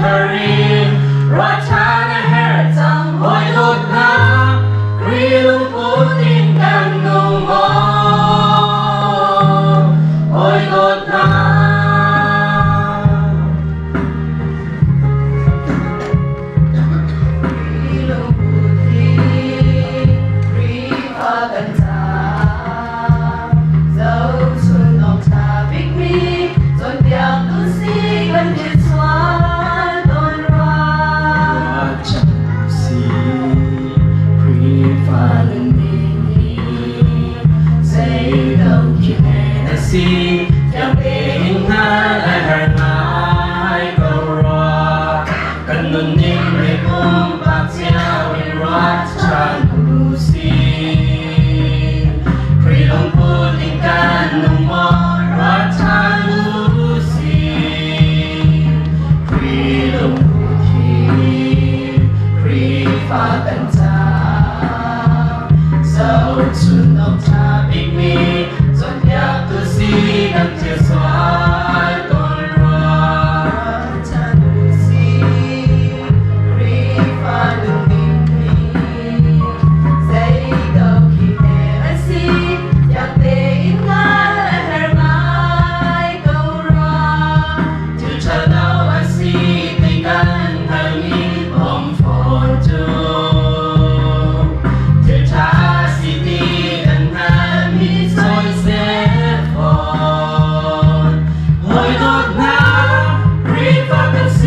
thar in ruahchan a herh cang hawi dawt hna. Khrih lungput in kan nung maw? Hawi dawt hna. Khrih lungput hi Khrihfa kan caah zohchun awk ṭha bikmi cawnpiaktu si kan ti sual tawn rua. Ruahchan si Khrihfa nunning hi zei lo khi hme na si thiang tein hngalh a har ngai ko rua. Kan nunning le pumpak cio in ruahchan u sih. Khrih lungput in kan nung maw ruahchan u sih. Khrih lungput hi Khrihfa kan caah zohchun awk ṭha bikmi cawnpiaktu si kan thil sual tawn rua. Ruahchan u sih, Khrihfa nunning hi zei ko khi hme a si, fiang tein hngalh a herh ngai ko rua. Thil ṭhalo a si ti kan hngalhmi bawm fawn cu. Thil ṭha a si ti kan hngalhmi soisel fawn. Hawi dawt hna, Khrihfa kan si.